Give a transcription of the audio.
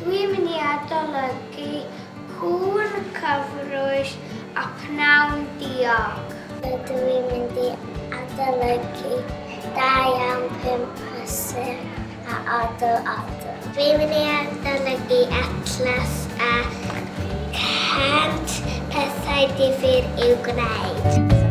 Dwi'n mynd i adolygu cŵn cyfrwys a pnawn diog. Rydw i'n mynd i adolygu da iawn pum prysur a odl odl. Dwi'n mynd i adolygu atlas a 100 pethau difyr i'w gwneud.